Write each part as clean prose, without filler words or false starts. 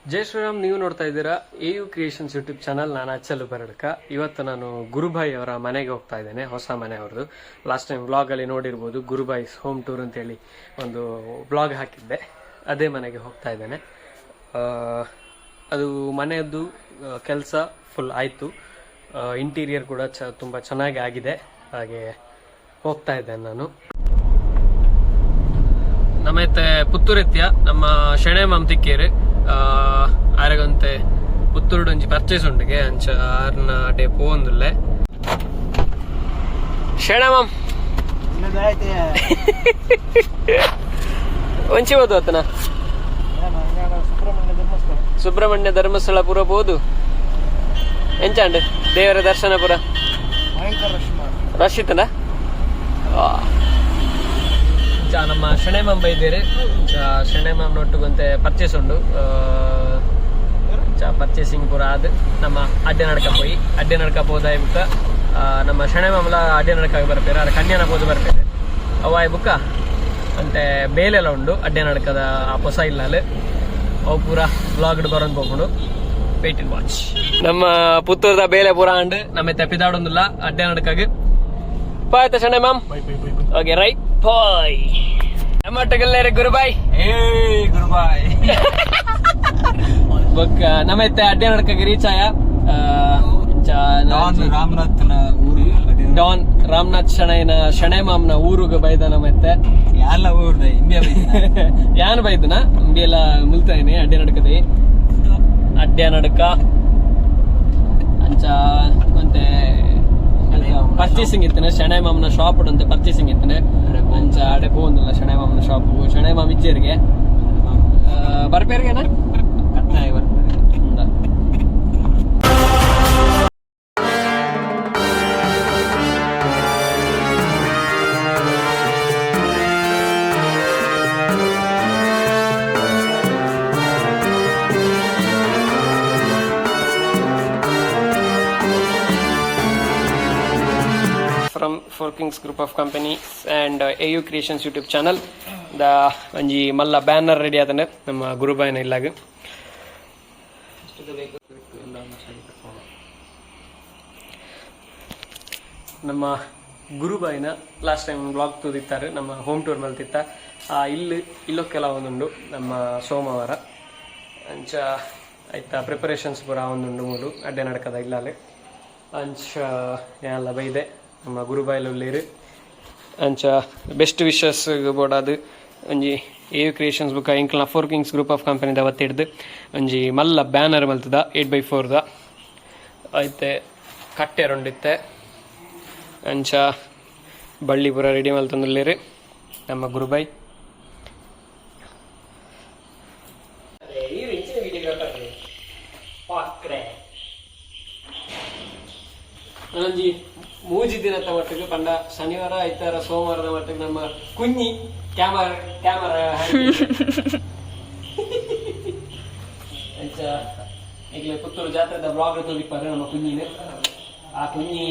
ಜೈ ಶ್ರೀರಾಮ್. ನೀವು ನೋಡ್ತಾ ಇದ್ದೀರಾ A U creations YouTube channel. ನಾನು ಅಚ್ಚಲು ಬರಡ್ಕ. ಇವತ್ತು ನಾನು ಗುರುಭಾಯಿ ಅವರ ಮನೆಗೆ ಹೋಗ್ತಾ ಇದ್ದೇನೆ, ಹೊಸ ಮನೆ ಅವ್ರದ್ದು. ಲಾಸ್ಟ್ ಟೈಮ್ ವ್ಲಾಗಲ್ಲಿ ನೋಡಿರ್ಬೋದು, ಗುರುಭಾಯ್ಸ್ ಹೋಮ್ ಟೂರ್ ಅಂತೇಳಿ ಒಂದು ವ್ಲಾಗ್ ಹಾಕಿದ್ದೆ. ಅದೇ ಮನೆಗೆ ಹೋಗ್ತಾ ಇದ್ದೇನೆ. ಅದು ಮನೆಯದ್ದು ಕೆಲಸ ಫುಲ್ ಆಯಿತು. ಇಂಟೀರಿಯರ್ ಕೂಡ ತುಂಬ ಚೆನ್ನಾಗಿ ಆಗಿದೆ. ಹಾಗೆ ಹೋಗ್ತಾ ಇದ್ದೇನೆ ನಾನು. ನಮ್ಮೈತೆ ಪುತ್ತೂರೆತ್ಯ ನಮ್ಮ ಶೆಣೆ ಮಾಮ್ ತಿಕ್ಕೇರು. ಆರೆಗಂತೆ ಪುತ್ತೂರುಡು ಒಂಜಿ ಪರ್ಚೇಸ್ ಉಂಡುಗೆ, ಅಂಚ ಆರ್ನ ಡೇ ಪೋವೊಂದುಲ್ಲೆ. ಶೆಣೆ ಮಾಮ್, ಒಂಚಿ ಹೋದು ಆತನ ಸುಬ್ರಹ್ಮಣ್ಯ ಧರ್ಮಸ್ಥಳ ಪೂರ ಬೋದು. ಎಂಚಾಂಡ್ ದೇವರ ದರ್ಶನ ಪೂರ? ರಶ್ ಇತ್ತನ? ಚ ನಮ್ಮ ಶೆಣೆ ಮಾಮ್ ಬೈದೇರು. ಶೆಣೆ ಮಾಮ್ ನೊಟ್ಟುಗಂತೆ ಪರ್ಚೇಸ್ ಉಂಡು. ಚ ಪರ್ಚೇಸಿಂಗ್ ಪೂರ ಆದ್ ನಮ್ಮ ಅಡ್ಡೆ ನಡ್ಕ ಪೋಯಿ. ಅಡ್ಡೆ ನಡ್ಕ ಪೋದಾಯ ಬುಕ್ಕ ನಮ್ಮ ಶೆಣೆ ಮಾಮಲ ಅಡ್ಡೆ ನಡ್ಕ ಬರ್ಪೇರು. ಆರ್ ಕನ್ಯಾನ ಪೋದು ಬರ್ಪೇರು. ಅವಾಯ್ ಬುಕ್ಕ ಅಂತೆ ಬೇಲೆಲ್ಲ ಉಂಡು ಅಡ್ಡೆ ನಡ್ಕದ ಆ ಪೊಸ ಇಲ್ಲಲ್. ಅವು ಪೂರ ವ್ಲಾಗ್ ಬರೋನ್ ಪೋಪುಂಡು. Wait and watch. ನಮ್ಮ ಪುತ್ತೂರ್ದ ಬೇಲೆ ಪೂರ ಆಂಡ್. ನಮ್ಮ ತೆಪ್ಪಿದಾಡೊಂದಿಲ್ಲ ಅಡ್ಡೆ ನಡ್ಕಾಗ. ಪಾಯ್ತ Shenoy ma'am? Okay, right, bye. ನಮ್ಮ ಒಟ್ಟಿಗೆಲ್ಲೇರೆ ಗುರುಬಾಯ್. ಏ ಗುರುಬಾಯ್. ಬೊಕ್ಕ ನಮ್ಮ ಇತ್ತೆ ಅಡ್ಡೆ ನಡ್ಕಾಗ ರೀಚ್ ಆಯ. ಡಾನ್ ರಾಮನಾಥ್ನ ಊರು. ಡಾನ್ ರಾಮನಾಥ್ ಶಣೈನ, ಶಣೈ ಮಾಮ್ನ ಊರುಗ ಬೈದ ನಮ್ಮ ಇತ್ತೆ. ಯಾಲ ಊರ್ದ ಇಂಬಿಯ. ಯಾನ್ ಬೈದನ? ಇಂಬಿಯೆಲ್ಲ ಮುಲ್ತಾಯಿನಿ ಅಡ್ಡೆ ನಡ್ಕದಿ. ಅಡ್ಡೆ ನಡ್ಕ ಅಂಚ ಅಂತೆ ಪರ್ಚೇಸಿಂಗ್ ಇತ್ತನೆ. ಶಣೈ ಮಾಮನ ಶಾಪ್ ಅಂತೆ ಪರ್ಚೇಸಿಂಗ್ ಇತ್ತನೆ. ಅಂಚ ಅಡೆ ಪೋಂದಿಲ್ಲ ಶಣೈ ಮಾಮನ ಶಾಪ್. ಶಣೈ ಮಾಮ್ ಇಜ್ಜೇರಿಗೆ ಬರ್ಪೇರ್ಗೆನಾ? ಕತ್ತಾಯ ಬರ್ತಾರೆ. ಉಂದ. From Four Kings Group of Companies and AU Creations YouTube channel. The ಒಂಜಿ ಮಲ್ಲ ಬ್ಯಾನರ್ ರೆಡಿ ಆತಂಡೆ ನಮ್ಮ ಗುರುಬಾಯಿನ ಇಲ್ಲಾಗ. ನಮ್ಮ ಗುರುಬಾಯಿನ ಲಾಸ್ಟ್ ಟೈಮ್ ವ್ಲಾಗ್ ತೂದಿತ್ತಾರೆ, ನಮ್ಮ ಹೋಮ್ ಟೂರ್ ಮಲ್ತಿತ್ತ. ಆ ಇಲ್ಲಿ ಇಲ್ಲೊಕ್ಕೆಲ್ಲ ಒಂದುಂಡು ನಮ್ಮ ಸೋಮವಾರ. ಅಂಚ ಆಯ್ತಾ ಪ್ರಿಪರೇಷನ್ಸ್ ಪೂರ ಒಂದುಂಡು ಮೂಲು ಅಡ್ಡೆ ನಡಕದ ಇಲ್ಲಾಲೆ. ಅಂಚ ಎಲ್ಲ ಬೈದೆ ನಮ್ಮ ಗುರುಬಾಯಿಲು ಉಳ್ಳೇರು. ಅಂಚ ಬೆಸ್ಟ್ ವಿಶಸ್ ಬೋಡಾದ್ ಒಂಜಿ ಎ ಯು ಕ್ರಿಯೇಷನ್ಸ್ ಬುಕ್ಕ ಎಂಕ್ಲ್ನ ಫೋರ್ ಕಿಂಗ್ಸ್ ಗ್ರೂಪ್ ಆಫ್ ಕಂಪನಿದ ವತಿಡ್ದು ಒಂಜಿ ಮಲ್ಲ ಬ್ಯಾನರ್ ಮಲ್ತದ, 8x4ದ. ಐತೆ ಕಟ್ಟೆರುಂಡಿತ್ತೆ. ಅಂಚ ಬಳ್ಳಿ ಪೂರ ರೆಡಿ ಮಲ್ತೊಂದುಲ್ಲೆರ್ ನಮ್ಮ ಗುರುಬಾಯ್. ಒಂಜಿ ಮೂಜಿ ದಿನದ ಮಟ್ಟಿಗೆ ಪಂಡ ಶನಿವಾರ, ಐತಾರ, ಸೋಮವಾರದ ಮಟ್ಟಿಗೆ ನಮ್ಮ ಕುഞ്ഞಿ ಕ್ಯಾಮರಾ ಕ್ಯಾಮರಾ. ಅಂಚ ಈಗಲೇ ಪುತ್ತೂರು ಜಾತ್ರೆದ ವ್ಲಾಗ್ ತೋರಿಪಾರೆ ನಮ್ಮ ಕುഞ്ഞಿನ. ಆ ಕುഞ്ഞಿ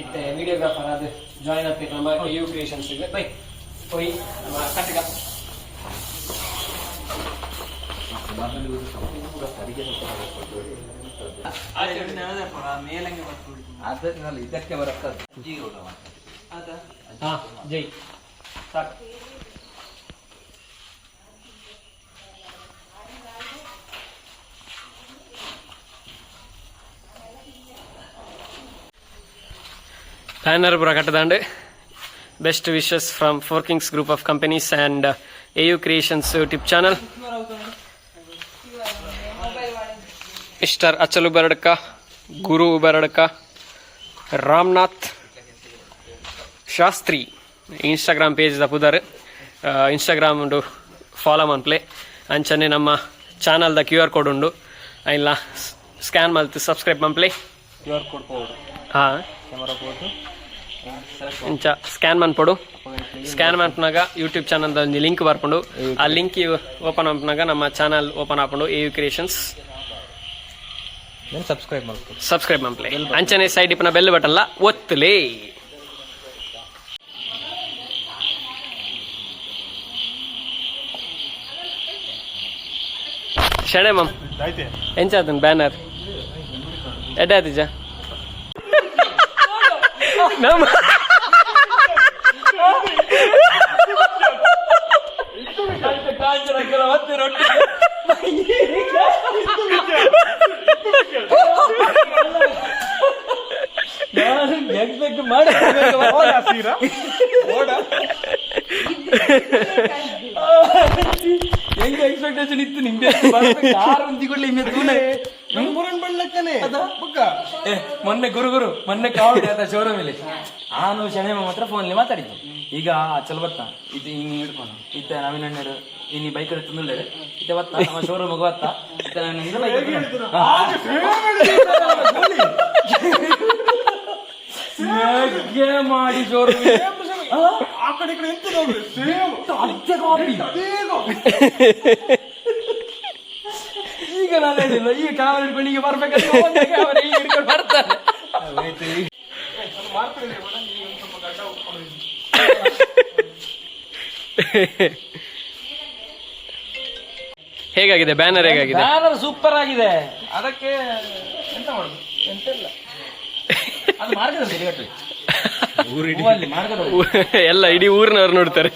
ಇತ್ತೆ ವಿಡಿಯೋಗ್ರಾಫರ್ ಅದು ಜಾಯಿನ್ ಆಗ್ತೈತೆ ನಮ್ಮ you creations. By ಪೋಯಿ ನಮ್ಮ ಕಟ್ಟಿಗ. ಮೇಲಂಗೆ. ಇದಕ್ಕೆ ಬರ್ತದೆ. ಹಾ, ಜೈ, ಸಾಕು. ಬ್ಯಾನರ್ ಪೂರ ಕಟ್ಟದಾಂಡ್. Best wishes from Four Kings Group of Companies and AU Creations YouTube channel. Mister Achalu Baradka, Guru Baradka, Ramnath Shastri Instagram page the ಪುದರ್. ಇನ್ಸ್ಟಾಗ್ರಾಮ್ ಉಂಡು, ಫಾಲೋ ಮನ್ಪ್ಲೆ. ಅಂಚನೆ ನಮ್ಮ ಚಾನಲ್ದ ಕ್ಯೂ ಆರ್ ಕೋಡ್ ಉಂಡು, ಇಲ್ಲ ಸ್ಕ್ಯಾನ್ ಮಲ್ತ್ ಸಬ್ಸ್ಕ್ರೈಬ್ ಮನ್ಪ್ಲೆ. ಕ್ಯೂ ಆರ್ code ಪೋಡು. ಹಾಂ. Camera code. ಇಂಚ scan ಮನ್ಪೊಡು. Scan ಮನ್ಪುನಾಗ YouTube channel ಒಂಜಿ ಲಿಂಕ್ ಬರ್ಪುಂಡು. ಆ ಲಿಂಕ್ ಓಪನ್ ಮನ್ಪುನಾಗ ನಮ್ಮ ಚಾನಲ್ ಓಪನ್ ಆಪುಂಡು, ಎ ಯು ಕ್ರಿಯೇಷನ್ಸ್. ಸಬ್ಸ್ಕ್ರೈಬ್ ಮಾಡ್ಬೋದು. ಸಬ್ಸ್ಕ್ರೈಬ್ ಮನ್ಪ್ಲೆ. ಅಂಚನೆ ಸೈಡ್ ಇಪ್ಪನ ಬೆಲ್ ಬಟನ್ಲ ಒತ್ತುಲೇ. ಶಣೆ ಮಾಮ್ ಎಂಚಾತನ್ ಬ್ಯಾನರ್ ಎಡ್ಡೆ ಆತಿಜ ನಮ್ಮ. ಹೆಂಗ ಎಕ್ಸ್ಪೆಕ್ಟೇಷನ್ ಇತ್ತು ನಿಂಗೆ? ಮೊನ್ನೆ ಗುರು ಗುರು ಮೊನ್ನೆ ಕಾವಡಿ ಆತ ಶೋರೂಮ್ ಇಲ್ಲಿ ನಾನು ಶನಿಮ ಮಾತ್ರ ಫೋನ್ ಮಾತಾಡಿದ್ದು. ಈಗ ಚಲೋ ಬತ್ತ ಇದು ಹಿಂಗ್ ಹಿಡ್ಕೊಂಡು ಇತ್ತ ನವೀನ್ ಅಣ್ಣರು ಇನ್ನು ಬೈಕ್ ತಂದುಳ್ಳೇರು ಇತ್ತ ಬತ್ತ ನಮ್ಮ ಶೋರೂಮ್ ಬತ್ತ ಇತ್ತ ನವೀನ್ ಬೈಕ್ ಮಾಡಿ ಶೋರೂಮ್. ಆ ಕಡೆ ಈ ಕಡೆ ಎಂತ ಸೇಮ್. ಈಗ ನಾನು ಹೇಳಿಲ್ಲ, ಈಗ ಕ್ಯಾಮರಾ ಹಿಡ್ಕೊಂಡು ಈಗ ಬರ್ಬೇಕಂದ್ರೆ ಒಂದೇ ಕ್ಯಾಮರಾ ಈಗ ಹಿಡ್ಕೊಂಡು ಬರ್ತಾರೆ. ಹೇಗಾಗಿದೆ ಬ್ಯಾನರ್, ಹೇಗಾಗಿದೆ? ಬ್ಯಾನರ್ ಸೂಪರ್ ಆಗಿದೆ. ಅದಕ್ಕೆ ಎಂತ ಮಾಡುದು? ಎಂತ ಇಲ್ಲ, ಅದು ಮಾರ್ಗದಲ್ಲಿ ಕಟ್ಟಿ ಹೂವಲ್ಲಿ ಮಾರ್ಗದಲ್ಲಿ. ಎಲ್ಲ ಇಡೀ ಊರಿನವ್ರು ನೋಡ್ತಾರೆ.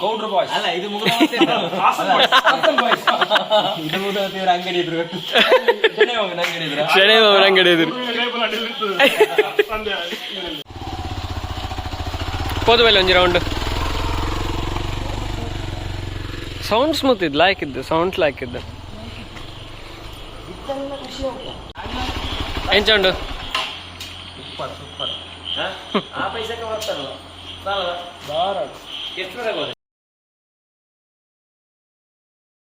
ಗೌಡ್ರು ಬಾಯ್ಸ್ ಅಲ್ಲ ಇದು. ಇದು ಮುಗಿದ ಅಂಗಡಿ ಇದ್ರು. ಅಂಗಡಿ ಇದ್ರ. ಶಣೆ ಮಾಮನ ಅಂಗಡಿ ಎದುರು. ಪೋದು ಒಂಜಿ ರೌಂಡ್. ಸೌಂಡ್ ಸ್ಮೂತ್ ಇದ್ದು ಲಾಯ್ಕ್ ಇದ್ದು ಸೌಂಡ್ ಲಾಯ್ಕ್ ಇದ್ದು. ಎಂಚ ಉಂಡು? Super super. ಆ ಪೈಸಕ್ಕೆ ಬರ್ತಾರಲ್ಲ, ಸಾಲದ ಎಷ್ಟು ತಗೋದೆ?